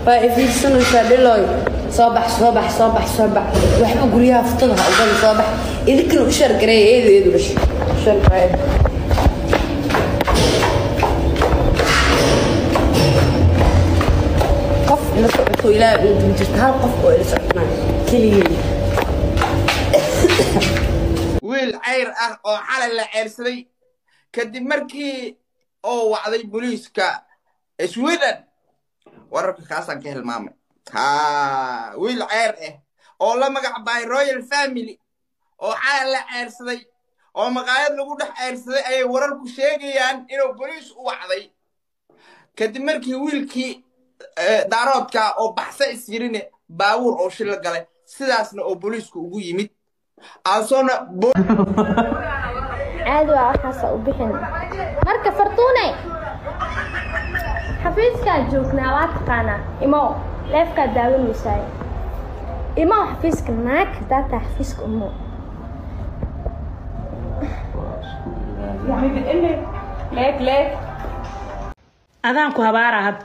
Waa ifiirsanaysaa dhilooy. Soo bax, soo bax, soo bax, soo bax. Waxba guryaha futada ha ugali, soo bax. Idinkana u share gareeya, eedu eedu dhashay. Share gareeya. Qof ila socoto ilaahay uu dul jirta, hal qof oo ila socotnaa keligeen. Wiil cayr ah oo xalay la ceyrsaday kadib markii oo wacday booliiska Sweden, wararka kaasaan ka hilmaamay. Ha, wiil ceyr ah oo la magac bahay Royal Family oo xalay la ceyrsaday oo maqaayad lagu dhex ceyrsaday ayay wararku sheegayaan inuu booliis u wacday kadib markii wiilkii daaroodka oo baxsa is yirine baabuur oo shil galay, sidaasna oo booliisku ugu yimid aansoona. Caadi waa, waxaasa u bixin. Marka Fartuune, xafiiskaa joognaa, waa taqaanaa. Imow, leefkaa daawanaysaay. Imow xafiiska, naag hadaa tahay, xafiiska imow. Leeg leeg. Adaan ku habaara had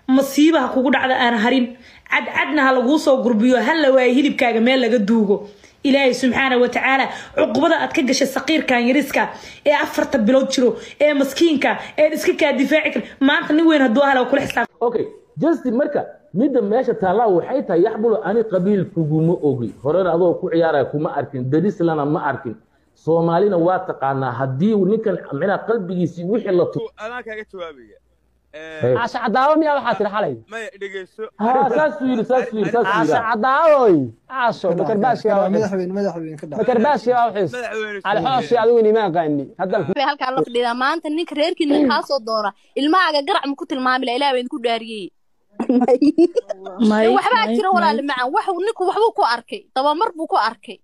masiibaha kugu dhacda aan harin, cadcadna ha laguu soo gurbiyo, ha la waayo hilibkaaga meel laga duugo. Ilaahay subxaana wa tacaala cuqubada aad ka gashay saqiirkan yariska ee 4ta bilood jiro ee maskiinka ee iska kaa difaaci kar, maanta nin weyn hadduu ahla kula xisaab. Okay, just marka midda meesha taallaa waxay tahay, yaxbulo, ani qabiil kuguma ogi, horena adoo ku ciyaaraya kuma arkin, darislana ma arkin, Soomaalina waa taqaanaa haddii ninkan micnaha qalbigiisii wixii la tu Anaa kaaga jawaabaya. Caasha cadaawo miyaa waxaa tiri xalay? Maya, dhegeyso. Ha, saasuu yidhi, saasuu yidhi, saasuu Caasha yidhi. Cadaawoy, caasho makarbaashka waa wixiis. Madaxweyne, madaxweyne ka dhac. Makarbaashka waa wixiis. Madaxweyne. Cali xooshi, adigu inima aqaani hadda. Bay halkaa la fadhidaa maanta. Ninka reerkiina kaa soo doona ilmahaaga garac ma ku tilmaami laha? Ilaah baa idinku dhaariyey. Waxbaa jira, walaali macan. Wax ninku waxbuu ku arkay, dabamar buu ku arkay,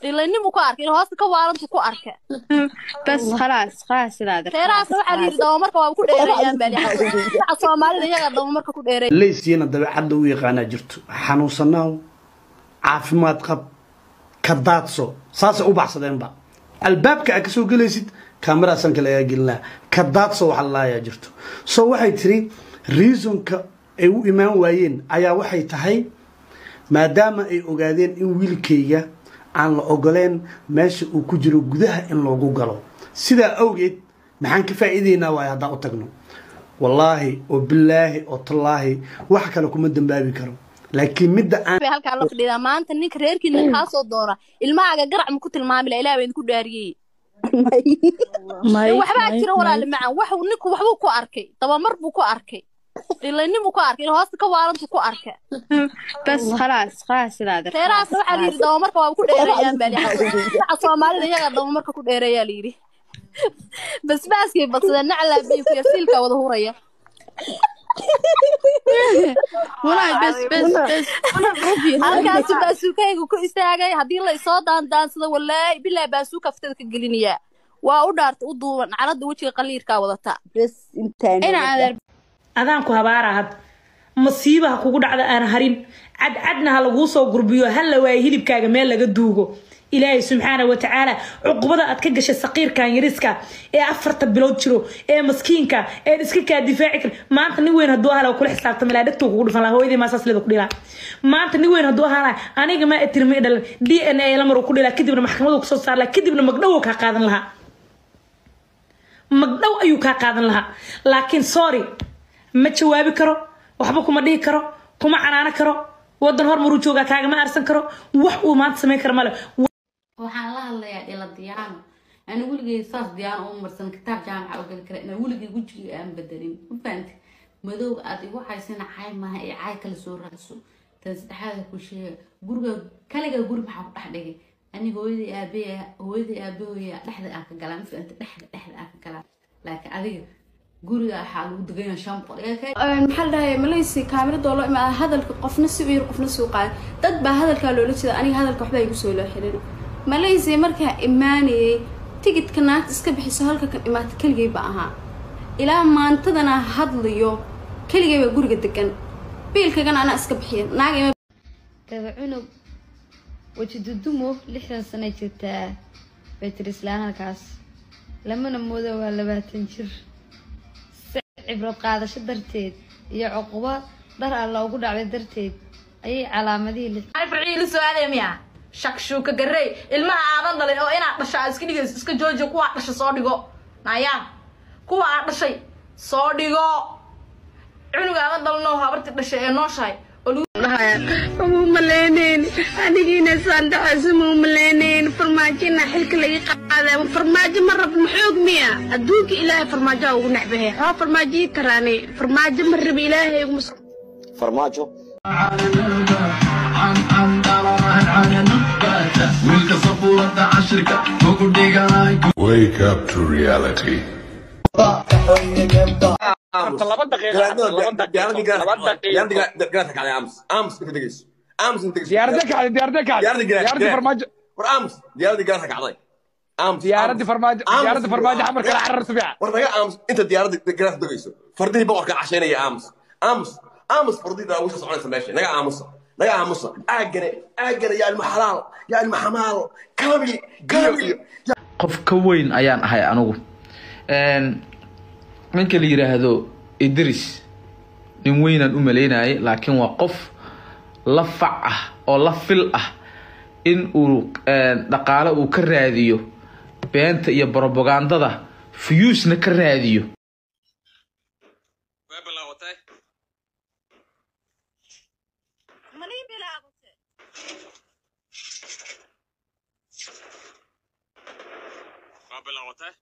dhilaynimuu ku arkay, in hoosta ka waalantu ku arkay. Bas, khalaas khalaas, sidaa. Reerahaasna waxaa la yidhi dabamarka waa ku dheereeyaan baa la Soomaalida iyagaa dabamarka ku dheereeya. Leysiyana dabeecadda u yaqaanaa jirto, xanuunsanaw, caafimaad qab, ka daadso, saasay u baxsadeenba. Albaabka aad kasoo gelaysid kaamera sanka lagaa gelinaa, ka daadso waxa lalaayaa jirto. So waxay tiri reasonka ay u imaan waayeen ayaa waxay tahay maadaama ay ogaadeen in wiilkayga aan la ogoleen meesha uu ku jiro gudaha in loogu galo, sidaa awgeed maxaan ka faa'iideynaa waay haddaan u tagno? Wallaahi oo bilaahi oo tallaahi, wax kale kuma dambaabi karo, laakiin midda aan Bay halkaa la fadhidaa maanta. Ninka reerkiina kaa soo doona ilmahaaga garac ma ku tilmaami laha? Ilaah baa idinku dhaariyey. Waxbaa jira, walaali macan. Wax ninku waxbuu ku arkay, dabamar buu ku arkay, dhilaynimuu ku arkay, in hoosta ka waalantu ku arkay. Bas, khalaas khalaas, sidaa. Reerahaasna waxaa la yidhi dabamarka waa ku dheereeyaan baa la Soomaalida iyagaa dabamarka ku dheereeyaa la yidhi. Basbaaskay badsadeen, naclaa biibkiya siilkaa wada huraya. Walahi bes bes bes. Halkaasu baasuukayga ku istaagay. Haddii la isoo daandaansado, wallaahi bilaa baasuuka aftada ka gelinayaa. Waa u dhaarta u duuban calada wejiga qaliirkaa wadataa. Bes intaan. Ina adeer. Adaan ku habaara had masiibaha kugu dhacda aan harin, cadcadna ha laguu soo gurbiyo, ha la waayo hilibkaaga meel laga duugo. Ilaahay subxaana wa tacaala cuqubada aad ka gashay saqiirkan yariska ee 4ta bilood jiro ee maskiinka ee iska kaa difaaci kar, maanta nin weyn hadduu ahala kula xisaabtami lahaa, dhegtuu kugu dhufan lahaa. Hooyadii maasaas leeda ku dhilaa. Maanta nin weyn hadduu ahaa lahaa, aniga ma tiri ma dhalan, DNA lamar uu ku dhilaa, kadibna maxkamadu kusoo saar lahaa, kadibna magdhow kaa qaadan lahaa, magdhow ayuu kaa qaadan lahaa. Laakiin sorry, ma jawaabi karo, waxba kuma dhihi karo, kuma canaano karo. Wadan hormaruu joogaa, kaagama aarsan karo. Wax uu maanta samayn karo male. Waxaan la hadlayaa dhila Diyaano. Ani weligay saas Diyaano uma marsan, kitaab jaamaca u geli kara inaa weligay wejigay aan bedelin. Ma fahanti? Madowga aad igu haysana caay maaha ee caay kala soo raacso. Tan saddexaad ku sheega, guriga kaligaa guri maxaa ku dhex dhigay? Ani hooyadii aabbe, hooyadii aabahooya dhexda aan ka galaa. Ma fahanti? Dhexda aan ka galaa, laakiin adiga guriga waxaa lagu degan 500. Maxaa la dhahay, Malaysia kaamirada oo loo imaada, hadalka qofna si u yar, qofna si u qaaday. Dad baa hadalkaa loola jeeda, aniga hadalka waxbaa igu soo loo xirin. Malaysia markaa imaanayay, tigidka naagta iska bixiso halka kan imaata keligay ba ahaa. Ilaa maantadana hadlayo keligay baa guriga degan, biilkagana anaa iska bixiya, naag ima. Daba cunug weji dudumo, 60 sano jirtaa bay tiri islaan halkaas, lamana moodo waa 20 jir. Si cibrad qaadasho darteed iyo cuqubo Dhar alla ugu dhacday darteed ayay calaamadihii Farcii la soo miya shakshuuka garey ilmaha aadan dhalin oo inaad dhasha aad iska dhigayso, iska jooji. Kuwa aad dhashay soo dhigo, naya, kuwa aad dhashay soo dhigo. Cunuga aadan dhalin oo habartii dhashay ee nooshahay oo Uma maleynayn anigiina saan dhacayso, ma umaleynayn farmaajina xilka laga qaaday. Farmaajo ma rab, maxoog miya adduunka Ilaahay farmaajo ugu necbahay? Xoo farmaajo ii taraane, farmaajo ma rabi, Ilaahay iguma Farmaajo. Wake up to reality. Laba daqiiqo, 2 daqiiqo. Diyaaradda kacday, diyaaradda kacday, diyaaradda Farmaajo. War aamus, diyaaradda garaadka kacday. Aamus. Diyaaradda Farmaajo, diyaaradda Farmaajo xamar kala carar subica. War naga aamus inta diyaaradda garaadka degayso. Fardihii boqorka cashaynaya. Aamus, aamus, aamus. Fardihii daawisha soconaysa meesha. Naga aamusa, naga aamusa. Aagane, aagane, yaa ilma xalaal, yaa ilma xamaal, kaamil, kaamil. Qof ka weyn ayaan ahay anigu. Ninka la yiraahdo Idris nin weynaan u malaynayay, laakiin waa qof la fac ah oo la fil ah in uu dhaqaale uu ka raadiyo beenta iyo brobagandada, fuyuusna ka raadiyo. Way bilaabatay. Malii bilaabatay. Waa bilaabatay.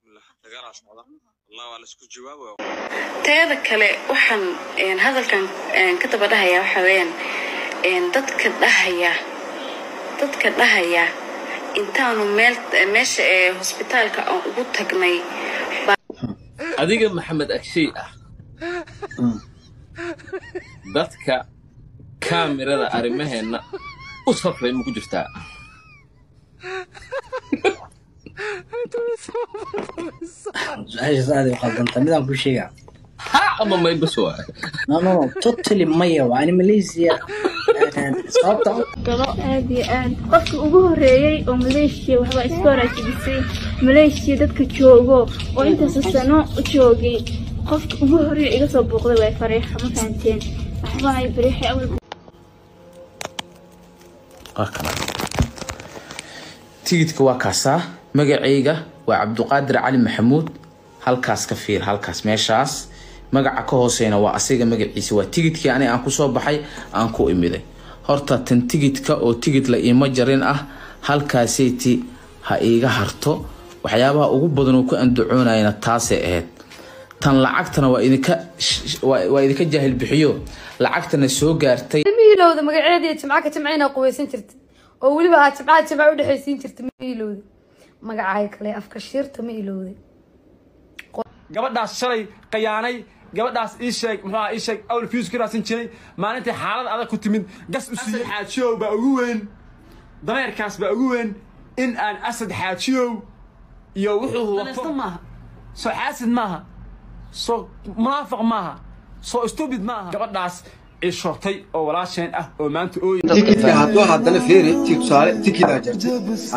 Bismillah, dagaalaa socda. Allah, waa la isku jawaabaya. Teeda kale, waxaan hadalkan ka daba dhahaya waxa weeyaan, dadka dhahaya intaanu meel meesha ee hosbitaalka aan ugu tagnay. Adiga Maxamed Agshay ah, dadka kaamirada arrimaheenna u safray ma ku jirtaa? Su-aashaas aad ay u qaldanta. Midaan kuu sheegaa. Ha ama may bas waay. No, no, no, totally maya. Waa ani Malaysia sababta Galo aad iyo aad qofka ugu horeeyay oo Maleeshiya waxba iska horaajibisay, Maleeshiya dadka joogo oo intaas sano u joogay, qofka ugu horeeyay iga soo booqday waa Fariixa. Ma fahanteen? Waxba ay Fariixa awal. Waa kana tigidhka, waa kaasaa. Magacayga waa Cabduqaadir Cali Maxamuud. Halkaas ka fiir, halkaas meeshaas magaca ka hooseyna waa asiga magaciisa. Waa tigidhkii ani aan kusoo baxay, aan ku imiday. Horta tan tigidhka oo tigidh la iima jarin ah, halkaasayti ha iiga harto. Waxyaabaha ugu badan oo ku andacoonayana taasay ahayd. Tan lacagtana waa idinka jaahil bixiyo, lacagtana soo gaartay. Ma ilowda magaceeda? Jimca ka jimca inaad qubaysan jirta oo weliba aad jimcaha jimca udhexaysiin jirta, ma ilowda magacaaga kale afka shiirta? Ma ilowday? Gabadhaas shalay qayaanay, gabadhaas ii sheeg, muxuu ahaa, ii sheeg, awl fuse ka raadsan jiray, maalintii xaalad adag ku timid gas u siiyey. Xaajiyow baa ugu weyn, dameerkaas baa ugu weyn in aan Asad Xaajiyow iyo wuxuu wato. Maaha soo xaasid, maaha soo munaafiq, maaha soo stupid, maaha. Gabadhaas cishotay oo walaasheen ah oo maanta ooy. Tikidka hadduu haddana fiiri, tusaale tikidaa jirta,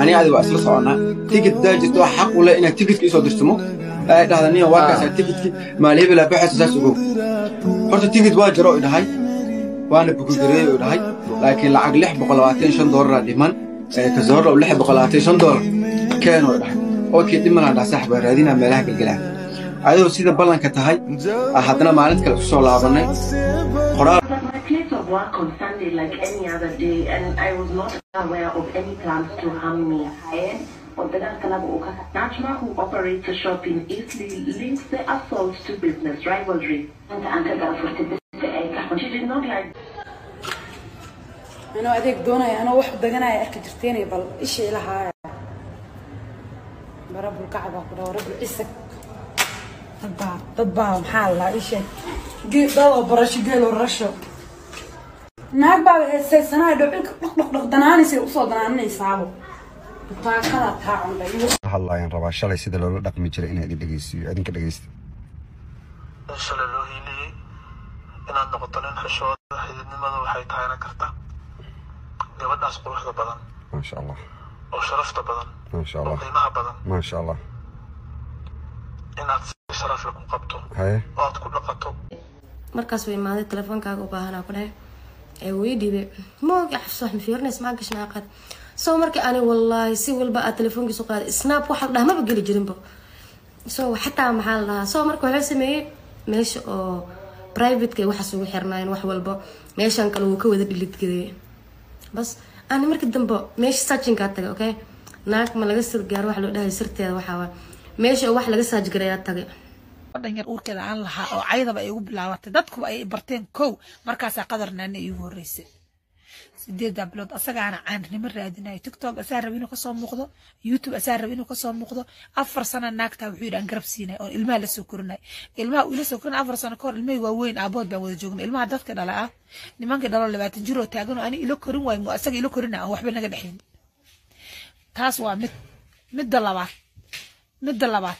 ani adi waa isla soconnaa. Tikid hadaa jirto, wax xaq u leh inaad tikidka isoo dirtimo ay dhahda, niyo waa kaasaa tikidki maalihebelaa baxaysa, saas ogow. Horta tikid waa jiro i dhahay, waana bukugareeyey u dhahay, laakiin lacag $625 dhiman kasoorla, $625 keenoo i dhahay. Okay, dhimanaan dhaha, saaxib, waa raadinaa meelaha gelgelaa ayadoo sida ballanka tahay. Haddana maalin kale isku soo laabanay qoraal. My place of work on Sunday like any other day, and I was not aware of any plans to harm me. Najma, who operates a shop in Eastleigh, links the assault to business rivalry. She did not like Anoo adeeg doonaya, anoo wax daganaya arki jirteen, bal isha ilahaaya barabul kacba ku dhaw rabul cisak. Dad baa maxaa la isha geel dad oo barasho geel oo rasho naag baa heesaysanaya, dhocilka dhaq dhaq dhaq danaanaysay, usoo danaaninaysaabo butaakada taacun. Hadlaayaan rabaa shalay sida loola dhaqmi jiray inaan idin dhegeysiiyo, idinka dhegeysta. Shalay loo hiiliyey inaad noqoto nin xishooda, xididnimada waxay tahayna karta gabadhaas quruxda badan, Maasha Allah, oo sharafta badan, maasha oo Allah, qiimaha badan. Maasha Allah. Inaad si sharaf leh ku qabto Haye. oo aad ku dhaqato. Markaas way imaaday, telefoonkaaga u baahanaa ku dhahay, ee wuu ii dhiibay. Ma ogi xafso wax ma fiirinaysa, maxaa gashay, maxaa qaad. So markii ani wallaahi si walba aad telefoonkiisa u qaaday, Snap waxa la dhahaa maba geli jirinba. So xataa maxaa la dhahaa, so marka wuxuu sameeyey meesha oo privateka ay waxaas ugu xirnaayeen wax walba, meeshan kale wuu ka wada delete gareeyay. Bas ani markii dambe meesha searchingkaa tagay. Okay, naag ma laga sir gaaro, waxa loo dhahay sirteeda waxaa waay meesha oo wax laga search gareeyaa tagay. Gabadhan yar uurkeeda aan lahaa oo caydaba ay igu bilaabatay, dadkuba ay barteen kow markaasaa qadar naana iigu horreysay. 8-da bilood asagaana caannimo raadinayo, TikTok asaa raba inuu kasoo muuqdo, YouTube asaa raba inuu kasoo muuqdo. 4 sano naagtaa wuxuu yidhi aan garab siinay oo ilmaha la soo korinay, ilmaha uu ila soo korinay 4 sano kahor. Ilmahii waaweyn aabood baan wada joognay. Ilmaha dadka dhala ah, nimankii dhalo 20 jir oo taagan oo ani ilo korin waayo, mu asaga ilo korina aan waxba naga dhexayn. Taas waa mid. Midda labaad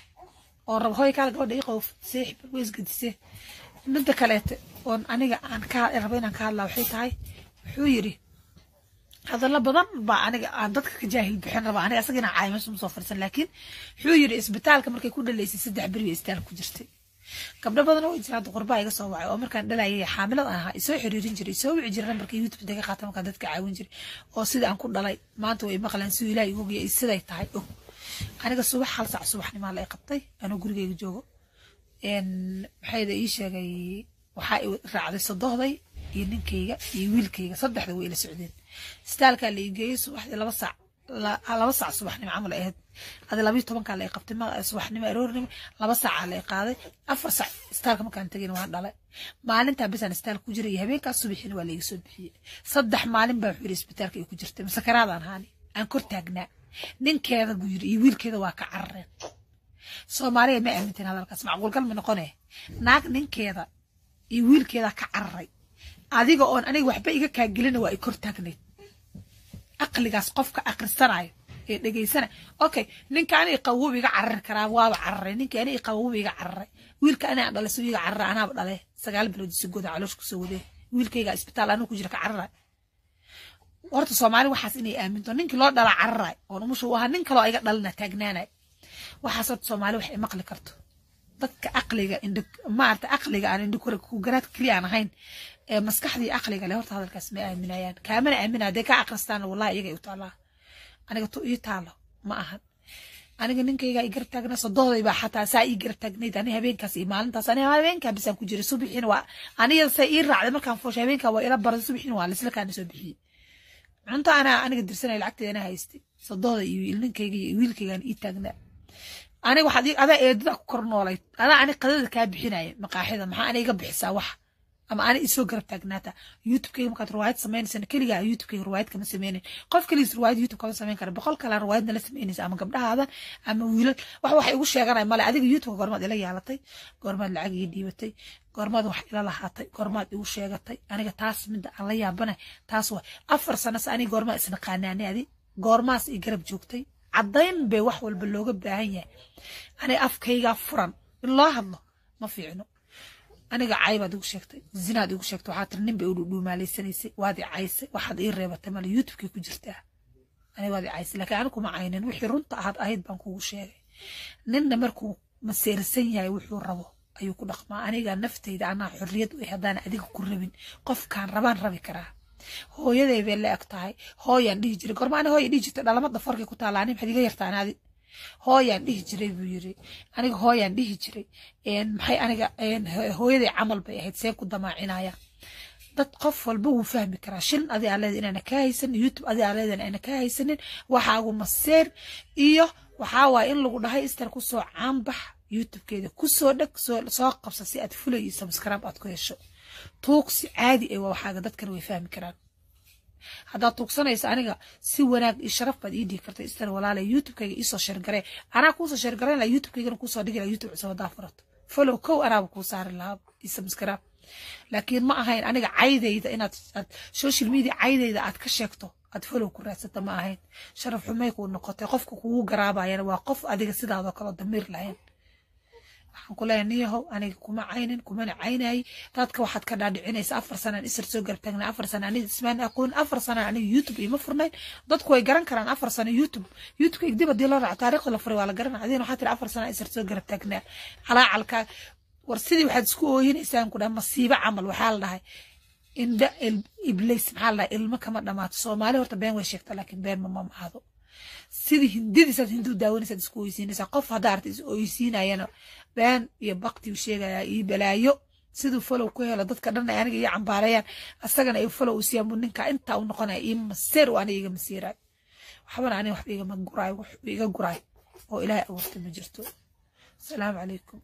oo rab hooy kaal gabadha ii qowf seexib way isgedisee. Midda kaleete oon aniga aan ka rabo inaan ka hadlaa waxay tahay, wuxuu yidhi hadallo badan baa aniga aan dadka ka jaahil bixin raba. Aniga asaga inaan caayo meesha soo fadhiisan, laakiin wuxuu yidhi isbitaalka markay ku dhalaysay 3 beri bay isbitaalka ku jirtay. Gabdho badan oo jira hadda qurbaa iga soo wacay oo markaan dhalayay xaamilad ahaa isoo xiriirin jiray, isoo wici jiray, nambarka YouTube intay ka qaata markaan dadka caawin jiray oo sida aan ku dhalay maanta way maqlaan, siduu Ilaahay igu ogyahay siday tahay og. Aniga subax 1 saac subaxnimaa la i qabtay anoo gurigeyga joogo. Maxayda ii sheegay, waxaa i raacday sodohday iyo ninkayga iyo wiilkayga, saddexda way ila socdeen. Isbitaalkaa la ii geeyey subaxdii 2 saac, 2 saac subaxnimo camal ay ahayd. Adi 12-kaa la i qabtay subaxnimo, aroornimo 2 saacaa la i qaaday. 4 saac isbitaalka markaan tegayna waan dhalay. Maalintaa bisaan isbitaalka ku jiray iyo habeenkaas, subaxiina waa la iga soo bixiyey. 3 maalin baa wuxuu yidhi isbitaalka ay ku jirtay, masakaraadaan ahaani aan kor taagnaa. Ninkeeda buu yidhi iyo wiilkeeda waa ka carareen. Soomaaliya ma aaminteen hadalkaas? Macquulgal ma noqone naag ninkeeda iyo wiilkeeda ka cararay, adiga oon aniga waxba iga kaagelina waa i kor taagnayd? Aqligaas qofka aqrisanayo ee dhegaysana, okay, ninka ani qabo wuu iga carari karaa, waaba cararay. Ninka ani qabo wuu iga cararay, wiilka ani aan dhalay suu iga cararay? Anaaba dhalay, 9 bilood si goda caloosh kusoo wadee, wiilkayga isbitaal anuu ku jira ka cararay. Horta Soomaali waxaas inay aaminto, ninkii loo dhala cararay oon umusha u ahaa, nin kaloo iga dhalina taagnaanay, waxaas horta Soomaali wax ay maqli karto. Dadka aqliga indho maarata, aqliga aan indho kore ku garaad keliya aan ahayn ee maskaxdii aqliga leh, horta hadalkaas ma aaminayaan, kaamana aaminaya. Hadday ka aqristaan, wallahi iyagay u taalaa, aniga tu ii taalo ma ahan. Aniga ninkayga i garab taagnaa, sodohday baa xataa saa ii garab taagnayd. Ani habeenkaas iyo maalintaas ani habeenkaa bisaan ku jiray, subaxiina waa aniga say ii raacday markaan fooshay. Habeenkaa waa ila baray, subaxiina waa laisla kaana soo bixiyey. Cunto anaa aniga dirsanay, lacagteeda anaa haystay, sodohda iyo ninkayga iyo wiilkaygaan ii taagnaa. Aniga waxaad adaa eedada ku kor noolayd, adaa ani qadada kaa bixinaya maqaaxida, maxaa ani iga bixisaa wax ama ani isoo garab taagnaata? YouTube-kayga markaad riwaayad samaynaysan keligaa YouTube-kayga riwaayad kama sameynayn. Qof keligiis riwaayad YouTube kama samayn kara, 100 kalaa riwaayadna la samaynaysa, ama gabdhahaadan ama wiilal. Wax waxay igu sheeganaya male. Adiga YouTube-ka goormaad ila yeelatay? Goormaad lacag ii dhiibatay? Goormaad wax ila lahaatay? Goormaad igu sheegatay? Aniga taas midda aan la yaabanay taas waa 4 sano se aniga goormaa isnaqaanaani? Adi goormaas i garab joogtay? Caddayn bay wax walba looga baahan yahay. Aniga afkaygaa furan in loo hadlo ma fiicno. Aniga cay baad igu sheegtay, zinaad igu sheegtay, waxaad tiri nin bay u dhudhuumaaleysanaysay, waad i caysay, waxaad ii reebatay male. YouTube-kay ku jirtaa. Aniga waad i caysay, laakiin anigu kuma caynin, wixii runta ahaad ahayd baan kugu sheegay. Ninna markuu maseersan yahay wuxuu rabo ayuu ku dhaqmaa. Aniga naftayda anaa xorriyad u eh, haddaan adiga ku rabin qofkaan rabaan rabi karaa. Hooyaday bay la eg tahay, hooyaan dhihi jiray. Gorma ani hooya dhihi jirtay? Dhalamada farkay ku taala. Ani maxaad iga yartaan adi? Hooyaan dhihi jiray buu yiri, aniga hooyaan dhihi jiray. Maxay aniga hooyaday camal bay ahayd, see ku damaacinaya? Dad qof walba wuu fahmi karaa shilin adi aa leedahay inaana kaa haysanin, YouTube adi aa leedahay inaana kaa haysanin. Waxaagu maseer iyo waxaa waaye in lagu dhahay Istar kusoo caanbax, YouTube-keeda kusoo dheg, soo qabsa si aad follow iyo subscribe aad ku hesho. Tuugsi caadi eh waa waxaaga, dadkana way fahmi karaan. Haddaad tuugsanaysa aniga si wanaag iyo sharaf baad ii dhihi karta: "Istar walaale, YouTube-kayga iisoo share garee." Anaa kuusoo share garayn lahaa, YouTube-kaygana kuusoo dhigi lahaa. YouTube cusub haddaa furato, follow kow anaaba kuu saari lahaa iyo subscribe. Laakiin ma ahayn aniga caydayda inaad aad social media caydayda aad ka sheegto, aad follow ku raadsata, ma ahayn. Sharaf xumay kuu noqotay. Qofka kugu garaabayana waa qof adiga sidaadoo kale damiir lahayn. Waxaan ku leeyahay niyahow, aniga kuma caynin, kumana caynayay. Dadka waxaad ka dhaadhicinaysa 4 sanaan isir soo garab taagnaa, 4 sana aniga ismaan aqoon, 4 sana aniga YouTube ima furnayn. Dadku way garan karaan 4 sano YouTube, YouTube dib haddii loo raaco taariikhda la furay waa la garanaa. Adiina waxaa tiri 4 sana isir soo garab taagnaa. Calaacalka war sidii waxaad isku ooyinaysaan ku dhaha masiibo camal. Waxaa la dhahay indha ibliis, maxaa la dhahay, ilmo kama dhamaato. Soomaali horta been way sheegtaa, laakiin been ma mamaado. Sidii hindidiisaad hindu daawanaysaad isku oysiinaysaa. Qof haddaa arta is oysiinayana been iyo bakti uu sheegayaa iyo balaayo, siduu follow ku helo. Dadka dhan ay aniga iyo cambaarayaan, asagana ay follow u siiyaan buu ninka intaa u noqonaya. Iyo maseer uu aniga iga masiirayo, waxbana aniga waxba igama guraayo, wax iga guraayo oo Ilaahay abuurtay ma jirto. Asalaamu calaykum.